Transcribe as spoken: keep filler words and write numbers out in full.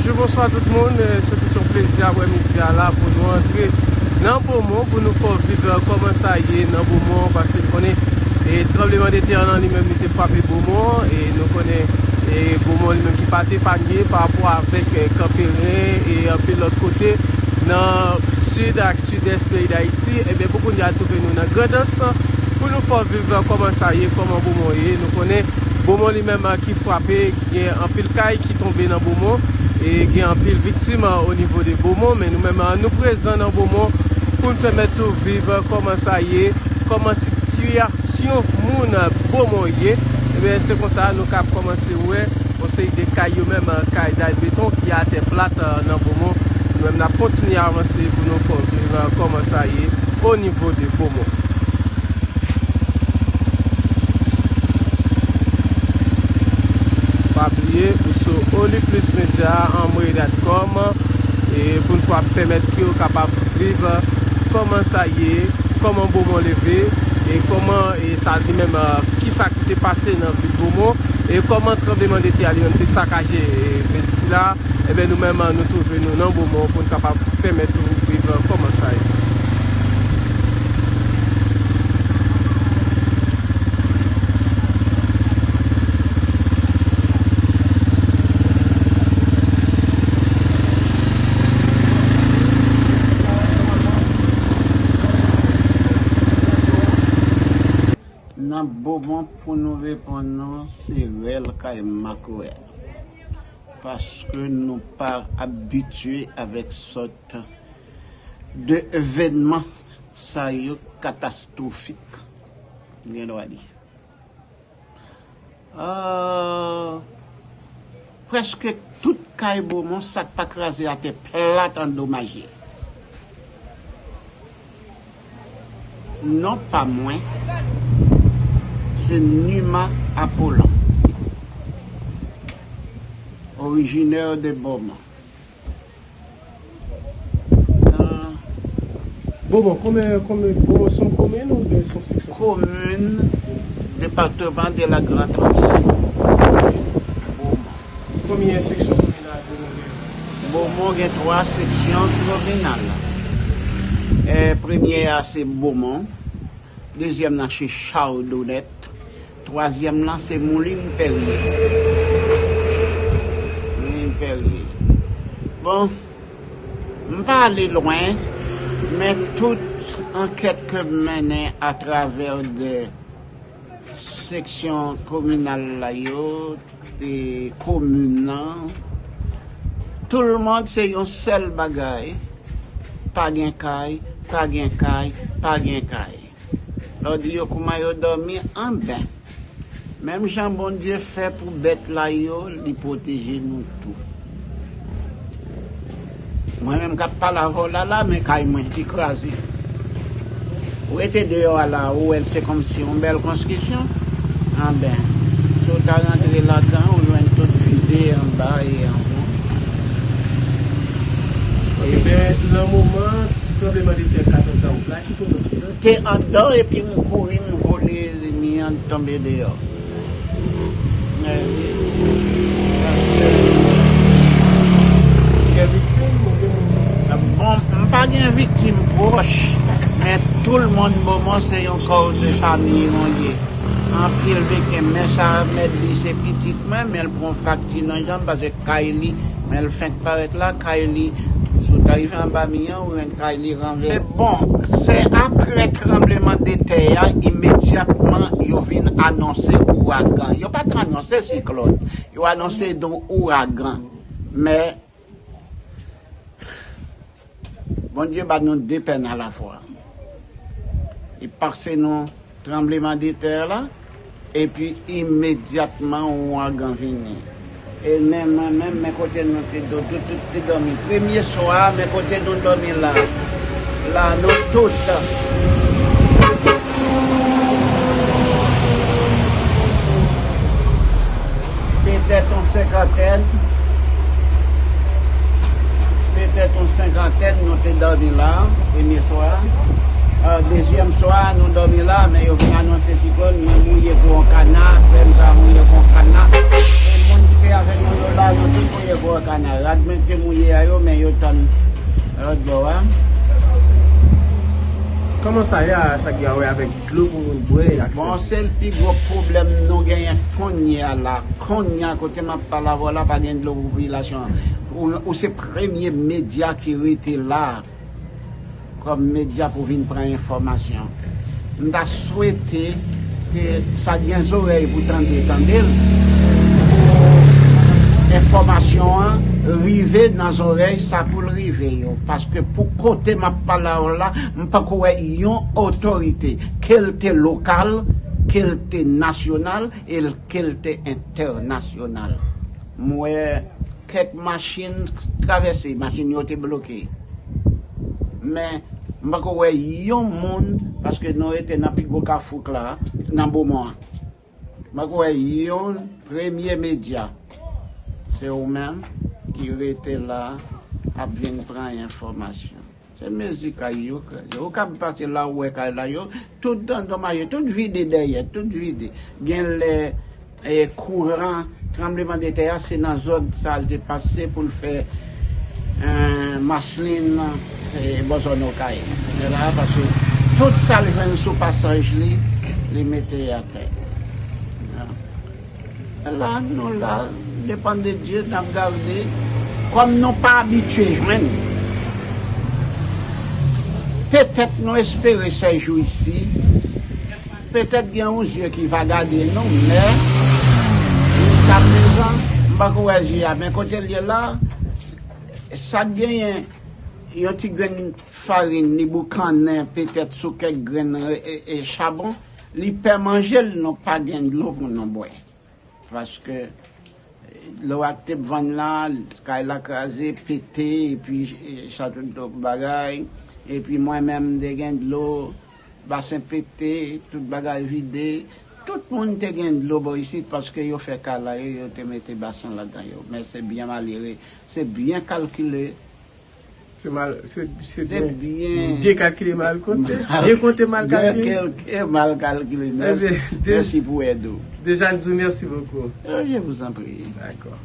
Bonjou, bonswa tout moun. Eh, se tout yon plezi aprèmidi a la pou nou antre nan Bomon, pou nou fè w viv, eh, kòman sa ye nan Bomon, paske nou konnen, eh, tranbleman de tè lan li menm li te frape Bomon, e nou konnen, eh, Bomon li menm ki pa t epanye pa rapò avèk, eh, Kanperen e anpil lòt kote nan sid ak sidès peyi Dayiti. Ebyen, pou kounye a twouve nou nan Grandans pou nou fè w viv, eh, kòman sa ye, kòman Bomon ye. Nou konnen Bomon li menm, eh, ki frape, ki gen anpil kay ki tonbe nan Bomon, e gen anpil viktim, eh, o nivo de Bomon, men nou menm, eh, nou prezan nan Bomon pou n pèmèt ou viv, eh, kòman sa ye, kòman sitiyasyon moun, eh, Bomon ye. Ebyen, se konsa nou kab kòmanse wè yon seri de kay yo menm, eh, kay dal beton ki atè plat, eh, nan Bomon. Nou menm n ap kontinye avanse pou nou fè w viv, eh, kòman sa ye o nivo de Bomon. Pa bliye, ou sou Oliplis Medya, amway dot com, e pou n fwa pèmèt ke w kapab viv kòman sa ye, kòman Bomon leve, e kòman, e sa li menm, eh, kisa ki te pase nan vil Bomon, e kòman tranbleman de tè a li menm te sakaje, e, vil sila. Ebyen, nou menm, nou twouve nou nan Bomon pou n kapab pèmèt ou viv kòman sa ye. Nan Bomon, pou nou reponn nou, se rèl kay makorèl. Paske nou pa abitye avèk sòt de evènman sa yo katastwofik, gen dwa di. Euh, prèske tout kay Bomon, sa k pa kraze atè plat, andomaje. Non pa mwen, se Numa Apollon, originaire de Bomon. Ah. Bon, bon, konbyen, konbyen, bon, se yon komin oubyen se yon seksyon? Komin, depatman de la Grandans. Bon. Konbyen seksyon kominal Bomon gen? Bomon gen twa seksyon kominal. Eh, premye a se Bomon. Dezyèm nan se Chardonnet. Twazyèm nan se Moulin Perrier. Moulin Perrier. Bon, m pa ale lwen, men tout ankèt ke m mennen atravè de seksyon kominal la yo, de komin nan, tout le monde se yon sèl bagay, pa gen kay, pa gen kay, pa gen kay. Lè w di yo kouman yo dòmi, anben, menm jan Bondye fè pou bèt la yo, li pwoteje nou tou. Mwen menm k ap pale avè w la, la, men kay mwen ki kraze. Ou rete deyò a la, ou wè l se kòmsi yon bèl konstriksyon. Anben, si w ta rantre ladan, ou jwenn tout vide anba e anwo. Ok, men nan moman tranbleman de tè katòz a out la, ki kote w te ye? Te anndan epi m kouri, m vole, mi an tonbe deyò. Gen viktim oubyen moun? Bon, m pa gen viktim pwòch, men tout le monde Bomon se yon kò de fanmi nou ye. Anpil viktim, men sa mèt li se pitit mwen, men l pran fakti nan janm, paske kay li, men l fenk parèt la, kay li, si w ta rive anba mi an, ou jwenn kay li ranvèse. Bon, se aprè tranbleman de tè a, imedyatman, yo vin anonse ouragan. Yo pa t anonse siklòn, yo anonse yon ouragan. Men, Bondye ba nou de pèn alafwa. Li pase nou tranbleman de tè la, epi imedyatman ouragan vini. E men mwen menm, men kote nou te do-, tout, tout te dòmi. Premye swa, men kote nou dòmi la. La, nou tout. Petèt yon senkantèn. Petèt yon senkantèn nou te dòmi la, premye swa. Ah, dezyèm swa, nou dòmi la, men yo vin anonse siklòn, mwen mouye kou yon kana, frè m sa mouye kou yon kana. E moun ki te Avèk nou yo la, yo te voye gwo kanal. Rad mwen te mouye a yo, men yo tann lòt bò a. Kòman sa ye a, sa gen a wè avèk dlo pou moun bwè, et cetera? Bon, se l pi gwo pwoblèm nou genyen kounye a la. Kounye a, kote m ap pale avè w la, pa gen dlo pou popilasyon an. Ou, ou se premye medya ki rete la kòm medya pou vin pran enfòmasyon. M ta swete ke sa k gen zòrèy pou tande, tande l, pou enfòmasyon an rive nan zòrèy sa pou l rive yo. Paske pou kote m ap pale a w la, m poko wè yon otorite, ke l te lokal, ke l te nasyonal, e l, ke l te entènasyonal. M wè kèk machin travèse, machin yo te bloke. Men, m poko wè yon moun, paske nou rete nan pi gwo kafou k la, nan Bomon an. M poko wè yon premye medya. Se ou menm ki rete la, ap vin pran enfòmasyon. Se mezi kay yo kraze. Ou ka pase la, ou wè kay la, yo tout andomaje, tout vide dèyè, tout vide. Gen lè, e, kouran, tranbleman de tè a, se nan zòn sa l te pase pou l fè, e, Maslin, e, bò zòn Okay. Se la, paske tout sa l jwenn sou pasaj li, li mete atè. La, nou la, depann de Dye, n ap gade. Kòm nou pa abitye jwenn, petèt nou espere sèjou isi, petèt gen yon zye ki va gade nou, men jiskaprezan, m poko wè zye a. Men kote l ye la, sa k genyen yon ti grenn farin, li boukannen petèt sou kèk grenn, e, e, e chabon, li pè manje l, nou pa gen dlo pou nou bwè. Paske, e, lè w ak te vann la, kay la kraze, pete, epi, e, sa tout bagay. Epi mwen menm, m te gen dlo, basen pete, tout bagay vide. Tout moun te gen dlo bò isit paske yo fè kay la yo, yo te mete basen ladan yo. Men se byen malere, se byen kalkile. Se mal, se, se Se byen, byen. Byen kalkile, mal konte. Byen konte, mal kalkile. Byen kalkile, mal kalkile. Mèsi, mèsi pou èd ou. Deja, n di w mèsi bokou. Eh, je vous en prie. Dakò.